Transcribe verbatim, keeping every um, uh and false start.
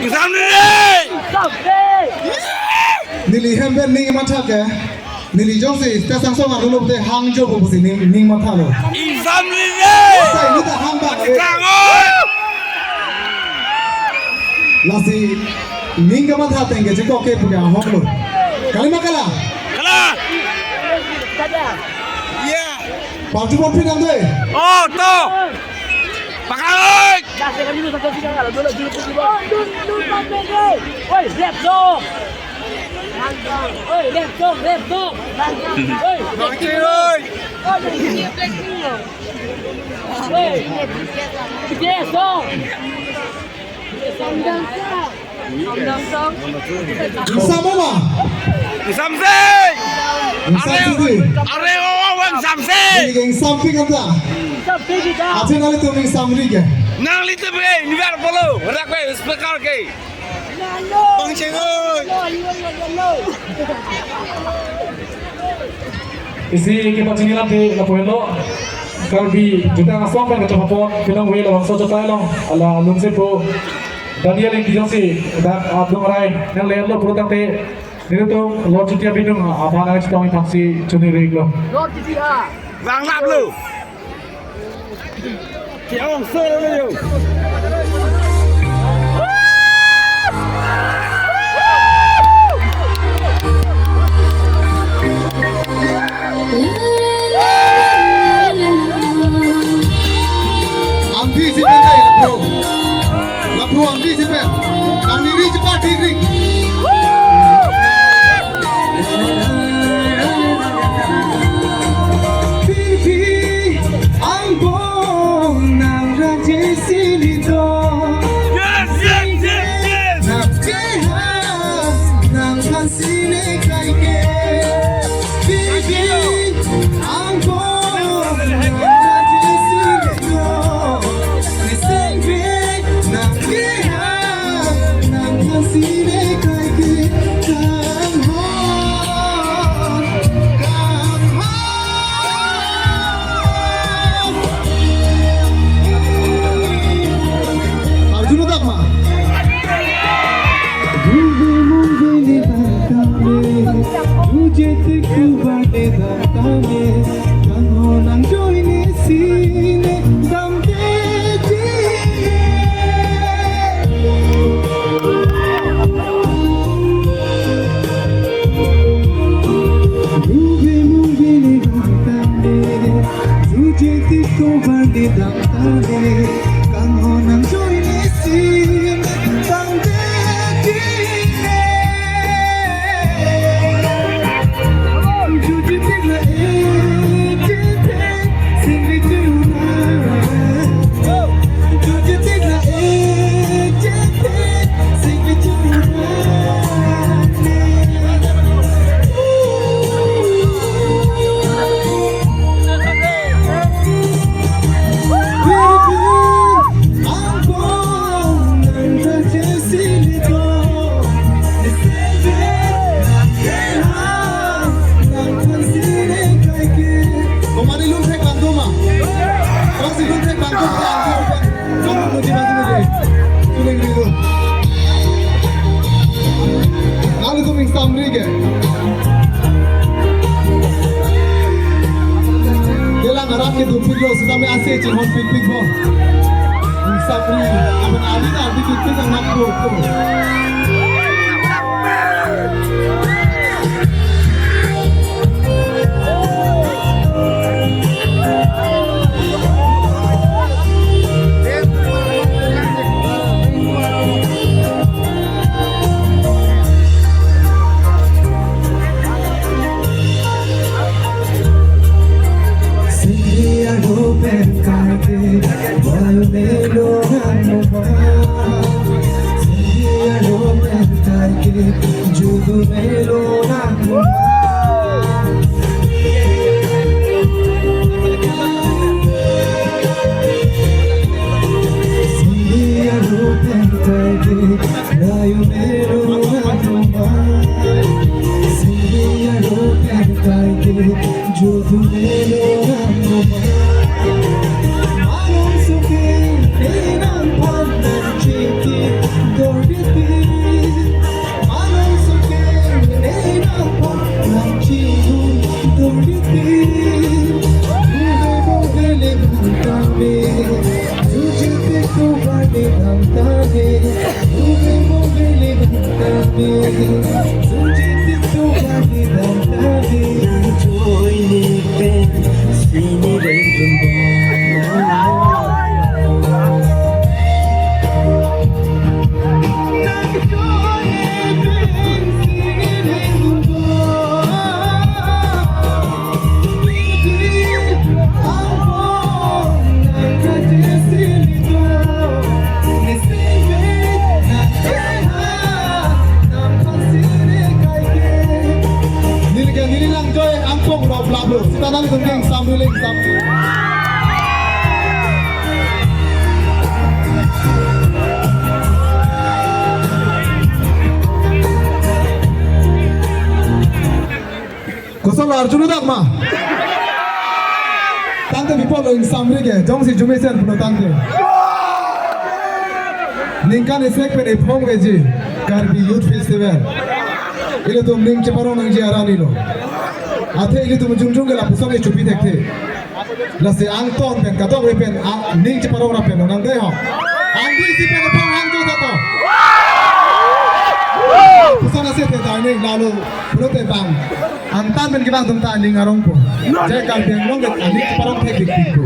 Exam ni re! Neli hem pen ning matha ke. Neli jongsi stage angsong arlo te hangjo pusi ning, ning mathalo. Exam ni re! Sai ni ta hang bang re. Kang oi! Lasi ning kamatha ateng ke chekok ke pu ke ahoklo. Kali ma kala? Kala! Party pon pinang dei. Oh, to. Pakang oi. Oi, left dong. Oi, left dong, left dong. Oi, Bang Ching oi. Oi, left dong. Ingsam ma? Ingsam se! Ingsam Are, si di. Are, o, o, ingsam se! Ini ke ingsam pik anta. Atin nanglitum ingsam ri ke. Nanglitum ke, ini biar polo, rak ke, speaker ke. Bang Ching oi. Isi kepachini lam ke lapu henlo. Karbi jutang asong pen kachapapon, pinong we labangso chotai long, ala alung sepo. Daniel Ingti jongsi, dak adung arai, nang ler lo puro tangte, nelitum Lord Chutia Bidung, apa nang chetong iphaksi chuni rik lo. Lord Chutia. Bang lap lo. Kiong solo lo yo. Angti si pen kai, lapu. Lapu angti si pen. Kami ri cepat ri ri. Pipi angbong nang raje sili do. Yes, yes, yes, yes. Nang jeha nang kasine kaike. Pipi angbong nang raje sili do. Nising pi nang jeha nang kasine kaike. Kang ho. Arjun udak ma. Ruve mungve ne bantame, ruje tiku bane bantame, kang ho nang joine sine, dam Komane lun thek bang do ma? Kosi lun thek bang do ma? Lun muji bang do ma? Tuling dulu. Lalu tum ingsam ri ke. Kelang arat ke dupik lo, sitame ase chinghon pikpik bo. Ingsam ri, amen ali ta dupik pik ang nak po po. Neli ke, neli nangjoin Angpong Rongplap lo. Sita nanglitum ke ingsamri le, ingsamri. Koson arjulo dak ma? Tangte bipolo ingsamri ke, jongsi jumesen pulo tangte. Ningkan isi pen ephong veji Karbi Youth Festival. Ilitum ning cheparong nangji arni lo. Athe ilitum jongjong ke lapuson ke chopi thekthe. Lasi angton pen, kadokave pen, a, ning cheparong ra pen, nang dei ho. Angdui si pen ephong hangjo tha to. Puson ase the ta ning lalo, pulote bang. Angtan pen kevang atum ta ning arongpo. Jai Karbi Anglong ke aning cheparong thekthik pu.